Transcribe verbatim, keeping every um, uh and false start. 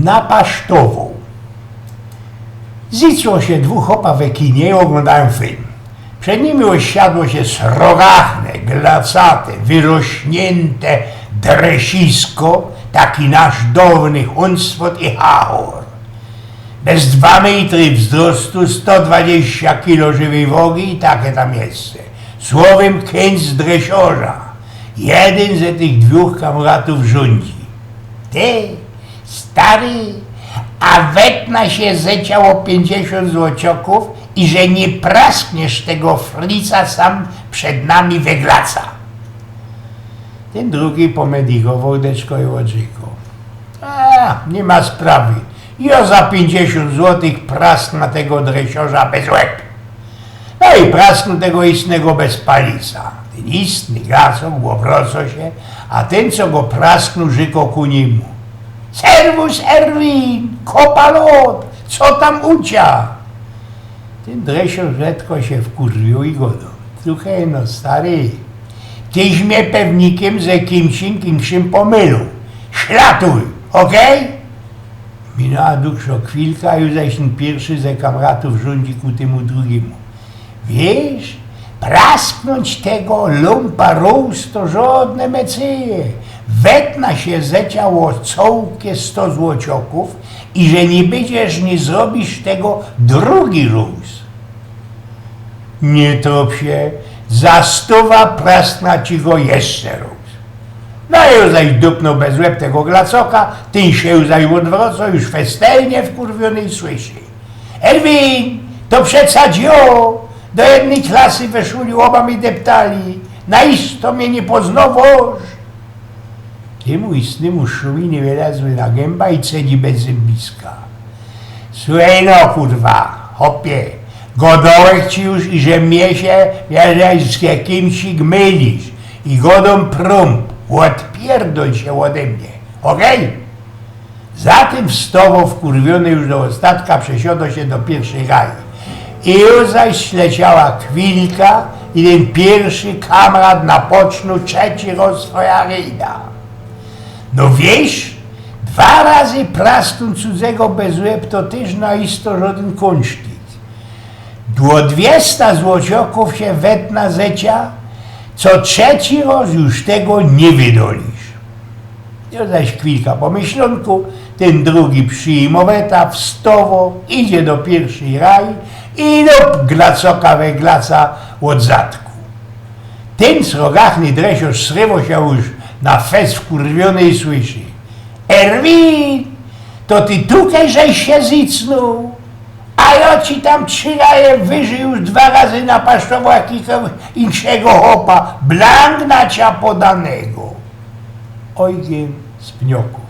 Napasztowoł. Zicło sie dwōch chopa we kinie i ôglōndajōm film. Przed nimi ôsiadło sie srogachne, glacate, wyrośniynte dresisko, taki nasz dŏwny Hunsfot i Hachor. Bez dwa metry wzrostu, sto dwadziścia kilo żywyj wŏgi i take tam jeszcze. Słowym, kync dresiŏrza. Jedyn ze tych dwōch kamratōw rzōndzi. Ty, stary, a wetna sie ze ciebie piyńćdziesiōnt złociŏkōw, iże niy praskniesz tego frica sam przed nami we glaca. Tyn drugi pomedygowoł deczko i ôdrzyknōł: „A, niy ma sprawy. Jŏ za piyńćdziesiōnt złotych praskna tego dresiŏrza bez łeb”. No i prasknōł tego istnego bez palica. Tyn istny glacŏk ôbrŏcŏ sie, a tyn, co go prasknōł, rzykŏ ku niymu: „Serwus, Erwin, kopa lot, co tam u cia?” Tyn dresiŏrz letko sie wkurwiōł i gŏdŏ: „Suchej no, stary, tyś mie pewnikym ze kimś inkszym pomyliōł. Szlatuj, ôkej?” Minōła dukszŏ chwilka, a już zaś tyn piyrszy ze kamratōw rzōndzi ku tymu drugimu: „Wiysz, prasknōńć tego lōmpa rōz to żŏdne mecyje. Wetna sie ze ciebie cołkie sto złociŏkōw, iże niy bydziesz, niy zrobisz tego drugi rōz”. „Niy top sie, za stowa praskna ci go jeszcze rōz”. No i już zaś dupnōł bez łeb tego glacoka, tyn sie już zaś ôdwrŏcŏ, już festelnie wkurwiōny, i słyszy: „Erwin, to przeca jŏ do jednyj klasy we szuli ôba mie deptali, na isto mie niy poznŏwŏsz?” Tymu istnymu szuminy wylazły na gymba i cedzi bez zymbiska: „Suchej no, kurwa, chopie, gŏdōłech ci już, iże mie sie, że sie kimś mylisz i gŏdōm prōmp, ôdpierdol sie ôde mie, ôkej?” Zatym wstŏwŏ wkurwiōny już do ôstatka, przesiŏdŏ sie do piyrszy rajki. I już zaś leciała chwilka, i tyn piyrszy kamrat napoczōnōł trzeci rŏz swoja ryda. No wiysz, dwa razy prasknōńć cudzego bez łeb to tyż na isto żŏdyn kōnsztyk. Do dwiesta złociŏkōw sie wetna ze cia, co trzeci rŏz już tego niy wydolisz. Już zaś chwilka po myślōnku, tyn drugi przijmuje weta, wstŏwŏ, idzie do piyrszy rajki i do glacoka we glaca ôd zadku. Tyn srogachny dresiŏrz srywŏ sie już na fest wkurwiōny i słyszy: „Erwin, to ty tukej żeś sie zicnōł? A jŏ ci tam trzi raje wyżyj już dwa razy napasztowoł jakiegoś inkszego chopa, blank na cia podanego”. Ojgyn z Pniokōw.